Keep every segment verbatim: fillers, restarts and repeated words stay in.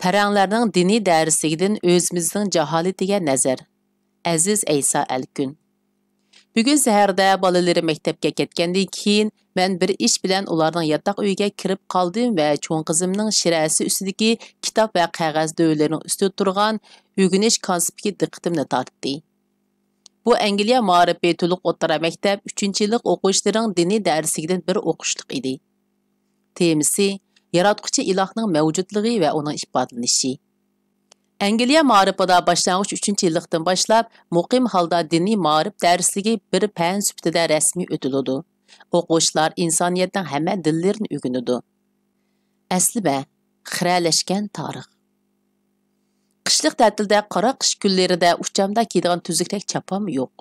پەرەڭلەرنىڭ دىنىي دەرسلىكىدىن ئۆزىمىزنىڭ جاھالىتىگە نەزەر. ئەزىز ئەيسا ئەلكۈن. بۈگۈن سەھەردە بالىلىرىم مەكتەپكە كەتكەندىن كېيىن، مەن بىر ئىش بىلەن ئۇلارنىڭ ياتاق ئۆيىگە كىرىپ قالدىم ۋە چوڭ قىزىمنىڭ شىرەسى ئۈستىدىكى كىتاب ۋە قەغەز دۆۋىلىرىنىڭ ئۈستىدە تۇرغان ئۆگىنىش كونسپىكى دىققىتىمنى تارتتى. بۇ ئەنگلىيە مائارىپى تولۇق ئوتتۇرا مەكتەپ ئۈچىنچى يىللىق ئوقۇغۇچىلىرىنىڭ دىنىي دەرسلىكىدىن بىر ئوقۇشلۇق ئىدى. تېمىسى، ياراتقۇچى ئىلاھنىڭ مەۋجۇتلۇقى ۋە ئۇنىڭ ئىپادىلىنىشى. ئەنگلىيە مائارىپىدا باشلانغۇچ ئۈچىنچى يىللىقتىن باشلاپ مۇقىم ھالدا دىنىي مائارىپ دەرسلىكى بىر پەن سۈپىتىدە رەسمىي ئۆتۈلىدۇ. ئوقۇغۇچىلار ئىنسانىيەتنىڭ ھەممە دىنلىرىنى ئۆگىنىدۇ. ئەسلىمە، خىرەلەشكەن تارىخ. قىشلىق تەتىلدە قارا قىش كۈنلىرىدە ئۇچامدا كىيىدىغان تۈزۈكرەك چاپانمۇ يوق.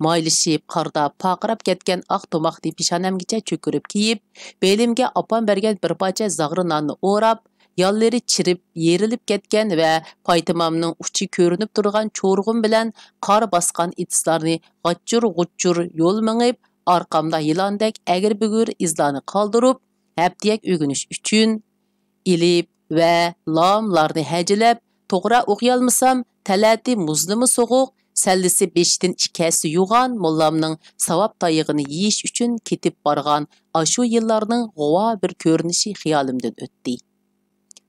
مايلىشىپ، قاردا پارقىراپ كەتكەن ئاق تۇماقنى پېشانەمگىچە چۆكۈرۈپ كىيىپ، بېلىمگە ئاپام بەرگەن بىر پارچە زاغرا ناننى ئوراپ، يانلىرى چىرىپ، يېرىلىپ كەتكەن ۋە پايتىمامنىڭ ئۇچى كۆرۈنۈپ تۇرغان چورغۇم بىلەن قار باسقان ئېتىزلارنى غاچچۇر-غۇچچۇر يول مېڭىپ، ئارقامدا يىلاندەك ئەگرى-بۈگرى ئىزلارنى قالدۇرۇپ، ھەپتىيەك ئۆگىنىش ئۈچۈن ئېلىپ ۋە لاملارنى ھەجىلەپ، توغرا ئوقۇيالمىسام، تەلەتى مۇزلىما سوغۇق، سەللىسى بېشىدىن ئىككى ھەسسە يوغان موللامنىڭ ساۋاب تايىقىنى يېيىش ئۈچۈن كېتىپ بارغان ئاشۇ يىللارنىڭ غۇۋا بىر كۆرۈنۈشى خىيالىمدىن ئۆتتى.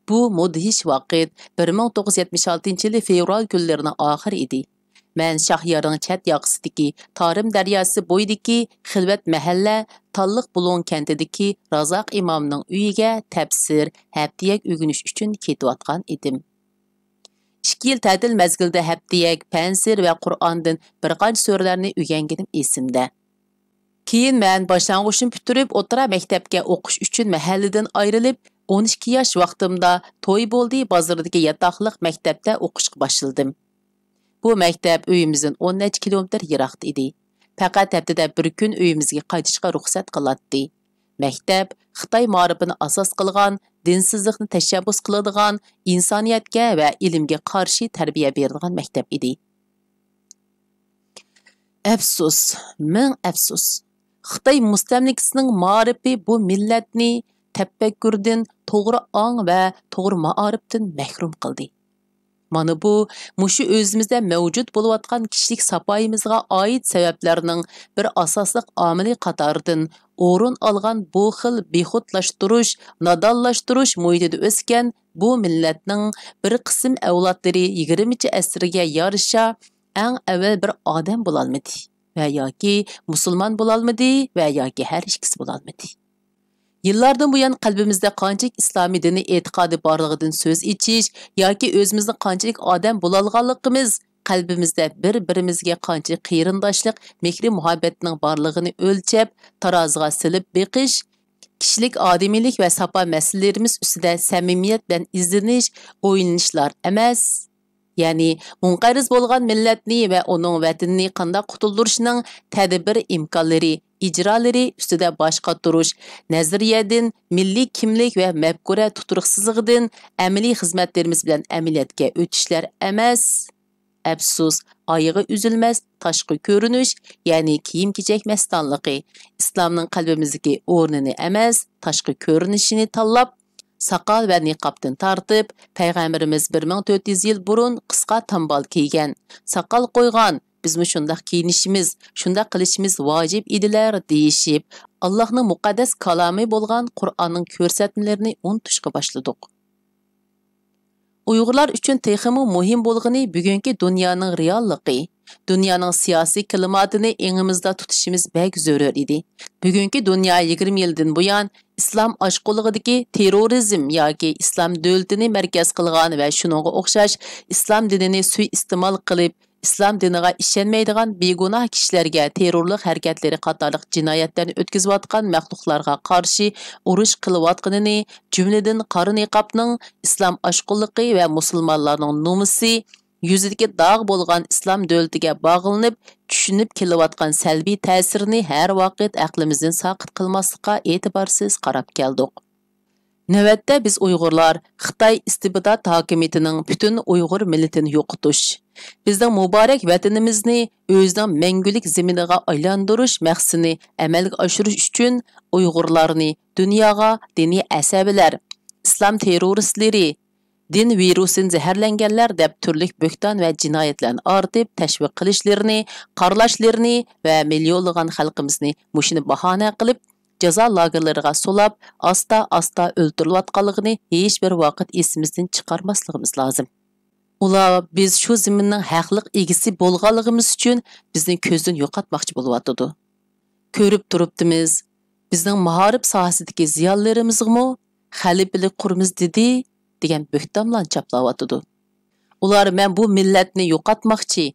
بۇ مۇدھىش ۋاقىت بىر مىڭ توققۇز يۈز يەتمىش ئالتىنچى يىلى فېۋرال كۈنلىرىنىڭ ئاخىرى ئىدى. مەن شاھيارنىڭ چەت ياقىسىدىكى تارىم دەرياسى بويىدىكى خىلۋەت مەھەللە تاللىق بۇلۇڭ كەنتىدىكى رازاق ئىمامنىڭ ئۆيىگە تەپسىر، ھەپتىيەك ئۆگىنىش ئۈچۈن كېتىۋاتقان ئىدىم. ئىككى يىل تەتىل مەزگىلىدە ھەپتىيەك، پەنسىر ۋە قۇرئاندىن بىر قانچە سۈرىلەرنى ئۆگەنگىنىم ئېسىمدە. كېيىن مەن باشلانغۇچنى پۈتتۈرۈپ، ئوتتۇرا مەكتەپكە ئوقۇش ئۈچۈن مەھەللىدىن ئايرىلىپ، ئون ئىككى ياش ۋاقتىمدا تويبولدى بازىرىدىكى ياتاقلىق مەكتەپتە ئوقۇشقا باشلىدىم. بۇ مەكتەپ ئۆيىمىزدىن ئون نەچچە كىلومېتىر يىراقتا ئىدى. پەقەت ھەپتىدە بىر كۈن ئۆيىمىزگە قايتىشقا رۇخسەت قىلاتتى. مەكتەپ خىتاي مائارىپىنى ئاساس قىلغان، دىنسىزلىقنى تەشەببۇس قىلىدىغان، ئىنسانىيەتكە ۋە ئىلىمگە قارشى تەربىيە بېرىدىغان مەكتەپ ئىدى. ئەپسۇس، مىڭ ئەپسۇس! خىتاي مۇستەملىكىسىنىڭ مائارىپى بۇ مىللەتنى تەپەككۇردىن، توغرا ئاڭ ۋە توغرا مائارىپتىن مەھرۇم قىلدى. مانا بۇ، مۇشۇ ئۆزىمىزدە مەۋجۇت بولۇۋاتقان كىشىلىك ساپايىمىزغا ئائىت سەۋەبلەرنىڭ بىر ئاساسلىق ئامىلى قاتارىدىن ئورۇن ئالغان بۇ خىل بىخۇدلاشتۇرۇش، نادانلاشتۇرۇش مۇھىتىدا ئۆسكەن بۇ مىللەتنىڭ بىر قىسىم ئەۋلادلىرى يىگىرمىنچى ئەسىرگە يارىشا ئەڭ ئەۋۋەل بىر ئادەم بولالمىدى ۋە ياكى مۇسۇلمان بولالمىدى ۋە ياكى ھەر ئىككىسى بولالمىدى. يىللاردىن بۇيان قەلبىمىزدە قانچىلىك ئىسلامىي دىنىي ئېتىقادى بارلىقىدىن سۆز ئېچىش ياكى ئۆزىمىزنىڭ قانچىلىك ئادەم بولالىغانلىقىمىز، قەلبىمىزدە بىر-بىرىمىزگە قانچىلىك قېرىنداشلىق، مېھرى-مۇھەببەتنىڭ بارلىقىنى ئۆلچەپ، تارازىغا سېلىپ بېقىش، كىشىلىك ئادىمىيلىك ۋە ساپا مەسىلىلىرىمىز ئۈستىدە سەمىمىيەت بىلەن ئىزدىنىش، ئويلىنىشلار ئەمەس. يەنى مۇنقەرز بولغان مىللەتنى ۋە ئۇنىڭ ۋەتىنىنى قانداق قۇتۇلدۇرۇشنىڭ تەدبىر ئىمكانلىرى، ئىجرالىرى ئۈستىدە باش قاتۇرۇش، نەزەرىيەدىن، مىللىي كىملىك ۋە مەپكۇرە تۇتۇرۇقسىزلىقىدىن ئەمەلىي خىزمەتلىرىمىز بىلەن ئەمەلىيەتكە ئۆتۈشلەر ئەمەس. ئەپسۇس، ئايىغى ئۈزۈلمەس تاشقى كۆرۈنۈش، يەنى كىيىم-كېچەك مەستانلىقى، ئىسلامنىڭ قەلبىمىزدىكى ئورنىنى ئەمەس، تاشقى كۆرۈنۈشىنى تاللاپ، ساقال ۋە نىقابتىن تارتىپ، پەيغەمبىرىمىز بىر مىڭ تۆت يۈز يىل بۇرۇن قىسقا تامبال كىيگەن، ساقال قويغان، بىزمۇ شۇنداق كىيىنىشىمىز، شۇنداق قىلىشىمىز ۋاجىپ ئىدىلەر دېيىشىپ، ئاللاھنىڭ مۇقەددەس كالامى بولغان قۇرئاننىڭ كۆرسەتمىلىرىنى ئۇنتۇشقا باشلىدۇق. ئۇيغۇرلار ئۈچۈن تېخىمۇ مۇھىم بولغىنى بۈگۈنكى دۇنيانىڭ رېئاللىقى، دۇنيانىڭ سىياسىي كىلىماتىنى ئېڭىمىزدا تۇتۇشىمىز بەك زۆرۈر ئىدى. بۈگۈنكى دۇنيا يىگىرمە يىلدىن بۇيان ئىسلام ئاشقۇنلۇقىدىكى تېررورىزم ياكى ئىسلام دۆلىتىنى مەركەز قىلغان ۋە شۇنىڭغا ئوخشاش ئىسلام دىنىنى سۇيىئىستېمال قىلىپ، ئىسلام دىنىغا ئىشەنمەيدىغان بىگۇناھ كىشىلەرگە تېررورلۇق ھەرىكەتلىرى قاتارلىق جىنايەتلەرنى ئۆتكۈزۈۋاتقان مەخلۇقلارغا قارشى ئۇرۇش قىلىۋاتقىنىنى، جۈملىدىن قارا نىقابنىڭ ئىسلام ئاشقۇنلۇقى ۋە مۇسۇلمانلارنىڭ نومۇسى، يۈزىدىكى داغ بولغان ئىسلام دۆلىتىگە باغلىنىپ، چۈشىنىپ كېلىۋاتقان سەلبىي تەسىرىنى ھەر ۋاقىت ئەقلىمىزدىن ساقىت قىلماسلىققا ئېتىبارسىز قاراپ كەلدۇق. نۆۋەتتە بىز ئۇيغۇرلار خىتاي ئىستىبدات ھاكىمىيىتىنىڭ پۈتۈن ئۇيغۇر مىللىتىنى يوقىتىش، بىزنىڭ مۇبارەك ۋەتىنىمىزنى ئۆزىنىڭ مەڭگۈلۈك زېمىنىغا ئايلاندۇرۇش مەقسىتىنى ئەمەلگە ئاشۇرۇش ئۈچۈن ئۇيغۇرلارنى دۇنياغا دىنىي ئەسەبىلەر، ئىسلام تېررورىستلىرى، دىن ۋىرۇسىدىن زەھەرلەنگەنلەر دەپ تۈرلۈك بۆھتان ۋە جىنايەتلەرنى ئارتىپ، تەشۋىق قىلىشلىرىنى، قارىلاشلىرىنى ۋە مىليونلىغان خەلقىمىزنى مۇشۇنى باھانە قىلىپ، جازا لاگېرلىرىغا سولاپ، ئاستا-ئاستا ئۆلتۈرۈلۈۋاتقانلىقىنى ھېچبىر ۋاقىت ئېسىمىزدىن چىقارماسلىقىمىز لازىم. ئۇلار بىز شۇ زېمىننىڭ ھەقلىق ئىگىسى بولغانلىقىمىز ئۈچۈن بىزنى كۆزدىن يوقاتماقچى بولۇۋاتىدۇ. كۆرۈپ تۇرۇپتىمىز، بىزنىڭ مائارىپ ساھەسىدىكى زىيالىيلىرىمىزغىمۇ خەلىپىلىك قۇرىمىز دېدى، دېگەن بۆھتانلارنى چاپلاۋاتىدۇ. ئۇلار مەن بۇ مىللەتنى يوقاتماقچى،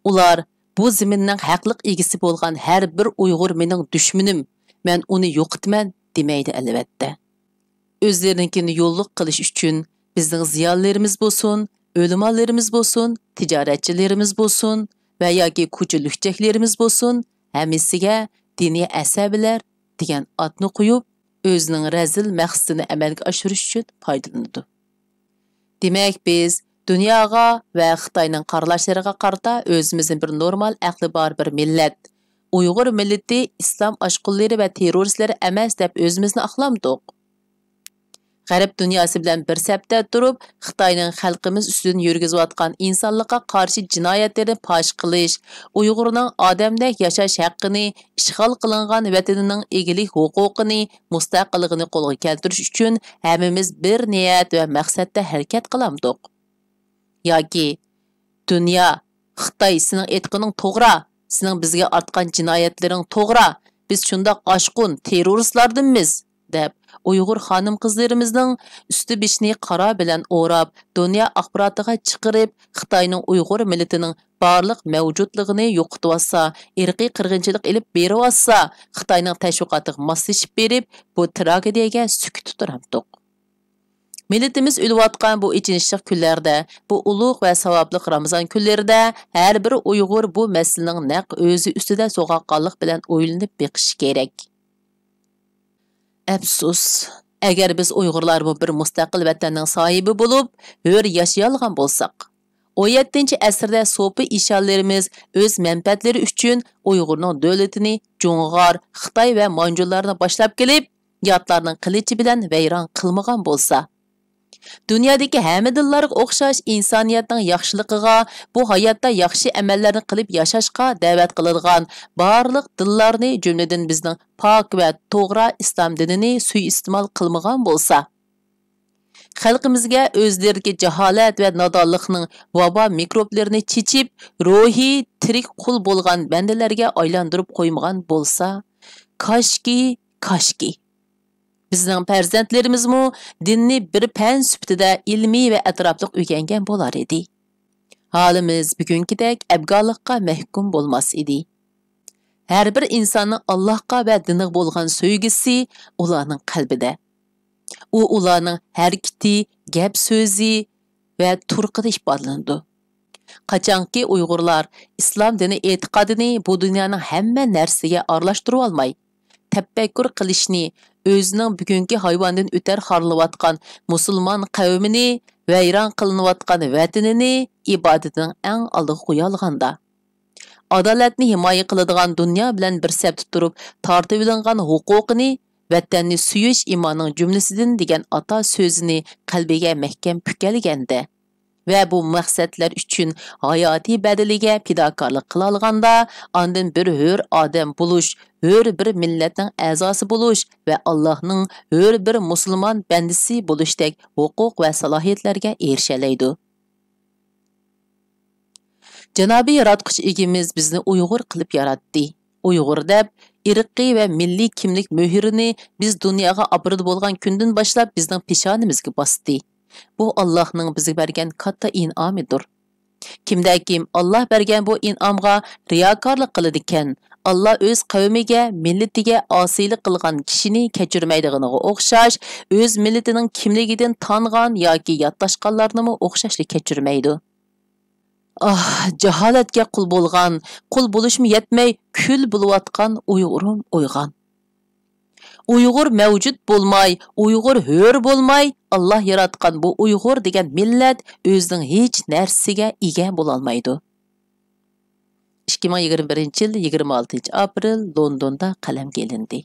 ئۇلار بۇ زېمىننىڭ ھەقلىق ئىگىسى بولغان ھەر بىر ئۇيغۇر مېنىڭ دۈشمىنىم، مەن ئۇنى يوقىتىمەن دېمەيدۇ ئەلۋەتتە. ئۆزلىرىنىڭكىنى يوللۇق قىلىش ئۈچۈن بىزنىڭ زىيالىيلىرىمىز بولسۇن، ئۆلىمالىرىمىز بولسۇن، تىجارەتچىلىرىمىز بولسۇن ۋە ياكى كوچا لۈكچەكلىرىمىز بولسۇن، ھەممىسىگە دىنىي ئەسەبىلەر دېگەن ئاتنى قويۇپ، ئۆزىنىڭ رەزىل مەقسىتىنى ئەمەلگە ئاشۇرۇش ئۈچۈن پايدىلىنىدۇ. دېمەك، بىز دۇنياغا ۋە خىتاينىڭ قارىلاشلىرىغا قارىتا ئۆزىمىزنى بىر نورمال ئەقلى بار بىر مىللەت، ئۇيغۇر مىللىتى ئىسلام ئاشقۇنلىرى ۋە تېررورىستلىرى ئەمەس دەپ ئۆزىمىزنى ئاقلامدۇق؟ غەرب دۇنياسى بىلەن بىر سەپتە تۇرۇپ، خىتاينىڭ خەلقىمىز ئۈستىدىن يۈرگۈزۈۋاتقان ئىنسانلىققا قارشى جىنايەتلىرىنى پاش قىلىش، ئۇيغۇرنىڭ ئادەمدەك ياشاش ھەققىنى، ئىشغال قىلىنغان ۋەتىنىنىڭ ئىگىلىك ھوقۇقىنى، مۇستەقىللىقىنى قولغا كەلتۈرۈش ئۈچۈن ھەممىمىز بىر نىيەت ۋە مەقسەتتە ھەرىكەت قىلامدۇق؟ ياكى، دۇنيا، خىتاي، سېنىڭ ئېيتقىنىڭ توغرا، سېنىڭ بىزگە ئارتقان جىنايەتلىرىڭ توغرا، بىز شۇنداق ئاشقۇن تېررورىستلاردىنمىز، دەپ، ئۇيغۇر خانىم-قىزلىرىمىزنىڭ ئۈستى-بېشىنى قارا بىلەن ئوراپ، دۇنيا ئاخباراتىغا چىقىرىپ، خىتاينىڭ ئۇيغۇر مىللىتىنىڭ بارلىق مەۋجۇتلۇقىنى يوقىتىۋاتسا، ئىرقىي قىرغىنچىلىق ئېلىپ بېرىۋاتسا، خىتاينىڭ تەشۋىقاتىغا ماسلىشىپ بېرىپ، بۇ تراگېدىيەگە سۈكۈتتە تۇرامدۇق؟ مىللىتىمىز ئۆلۈۋاتقان بۇ ئېچىنىشلىق كۈنلەردە، بۇ ئۇلۇغ ۋە ساۋابلىق رامىزان كۈنلىرىدە ھەر بىر ئۇيغۇر بۇ مەسىلىنىڭ نەق ئۆزى ئۈستىدە سوغۇققانلىق بىلەن ئويلىنىپ بېقىشى كېرەك. ئەپسۇس، ئەگەر بىز ئۇيغۇرلارمۇ بىر مۇستەقىل ۋەتەننىڭ ساھىبى بولۇپ، ھۆر ياشىيالىغان بولساق، ئون يەتتىنچى ئەسىردە سوپى ئىشانلىرىمىز ئۆز مەنپەئەتلىرى ئۈچۈن ئۇيغۇرنىڭ دۆلىتىنى جۇڭغار، خىتاي ۋە مانجۇلارنى باشلاپ كېلىپ، ياتلارنىڭ قىلىچى بىلەن ۋەيران قىلمىغان بولسا، دۇنيادىكى ھەممە دىنلارغا ئوخشاش ئىنسانىيەتنىڭ ياخشىلىقىغا، بۇ ھاياتتا ياخشى ئەمەللەرنى قىلىپ ياشاشقا دەۋەت قىلىدىغان بارلىق دىنلارنى، جۈملىدىن بىزنىڭ پاك ۋە توغرا ئىسلام دىنىنى سۇيىئىستېمال قىلمىغان بولسا، خەلقىمىزگە ئۆزلىرىدىكى جاھالەت ۋە نادانلىقنىڭ ۋابا مىكروبلىرىنى چېچىپ، روھىي تىرىك قۇل بولغان بەندىلەرگە ئايلاندۇرۇپ قويمىغان بولسا، كاشكى، كاشكى! بىزنىڭ پەرزەنتلىرىمىزمۇ دىننى بىر پەن سۈپىتىدە ئىلمىي ۋە ئەتراپلىق ئۆگەنگەن بولار ئىدى. ھالىمىز بۈگۈنكىدەك ئەبگالىققا مەھكۇم بولماس ئىدى. ھەر بىر ئىنساننىڭ ئاللاھقا ۋە دىنىغا بولغان سۆيگۈسى ئۇلارنىڭ قەلبىدە. ئۇ ئۇلارنىڭ ھەرىكىتى، گەپ-سۆزى ۋە تۇرقىدا ئىپادىلىنىدۇ. قاچانكى ئۇيغۇرلار ئىسلام دىنى ئېتىقادىنى بۇ دۇنيانىڭ ھەممە نەرسىگە ئارىلاشتۇرۇۋالماي، تەپەككۇر قىلىشنى، ئۆزىنىڭ بۈگۈنكى ھايۋاندىن ئۆتەر خارلىنىۋاتقان مۇسۇلمان قەۋمىنى، ۋەيران قىلىنىۋاتقان ۋەتىنىنى ئىبادىتىنىڭ ئەڭ ئالدىغا قويالىغاندا، ئادالەتنى ھىمايە قىلىدىغان دۇنيا بىلەن بىر سەپتە تۇرۇپ تارتىۋېلىنغان ھوقۇقىنى، ۋەتەننى سۆيۈش ئىماننىڭ جۈملىسىدىن دېگەن ئاتا سۆزىنى قەلبىگە مەھكەم پۈكەلىگەندە ۋە بۇ مەقسەتلەر ئۈچۈن ھاياتىي بەدىلىگە پىداكارلىق قىلالىغاندا، ئاندىن بىر ھۆر ئادەم بولۇش، ھۆر بىر مىللەتنىڭ ئەزاسى بولۇش ۋە ئاللاھنىڭ ھۆر بىر مۇسۇلمان بەندىسى بولۇشتەك ھوقۇق ۋە سالاھىيەتلەرگە ئېرىشەلەيدۇ. جانابىي ياراتقۇچى ئىگىمىز بىزنى ئۇيغۇر قىلىپ ياراتتى. ئۇيغۇر دەپ ئىرقىي ۋە مىللىي كىملىك مۆھۈرىنى بىز دۇنياغا ئاپىرىدۇ بولغان كۈندىن باشلاپ بىزنىڭ پېشانىمىزگە باستى. بۇ ئاللاھنىڭ بىزگە بەرگەن كاتتا ئىنئامىدۇر. كىمدەكىم ئاللاھ بەرگەن بۇ ئىنئامغا رىياكارلىق قىلىدىكەن، ئاللاھ ئۆز قەۋمىگە، مىللىتىگە ئاسىيلىق قىلغان كىشىنى كەچۈرمەيدىغىنىغا ئوخشاش، ئۆز مىللىتىنىڭ كىملىكىدىن تانغان ياكى ياتلاشقانلارنىمۇ ئوخشاشلا كەچۈرمەيدۇ. ئاھ، جاھالەتكە قۇل بولغان، قۇل بولۇشمۇ يەتمەي، كۈل بولۇۋاتقان ئۇيغۇرۇم ئويغان. ئۇيغۇر مەۋجۇت بولماي، ئۇيغۇر ھۆر بولماي، ئاللاھ ياراتقان بۇ ئۇيغۇر دېگەن مىللەت ئۆزىنىڭ ھېچ نەرسىگە ئىگە بولالمايدۇ. ئىككى مىڭ يىگىرمە بىرىنچى يىل يىگىرمە ئالتىنچى ئاپرېل، لوندوندا قەلەمگە ئېلىندى.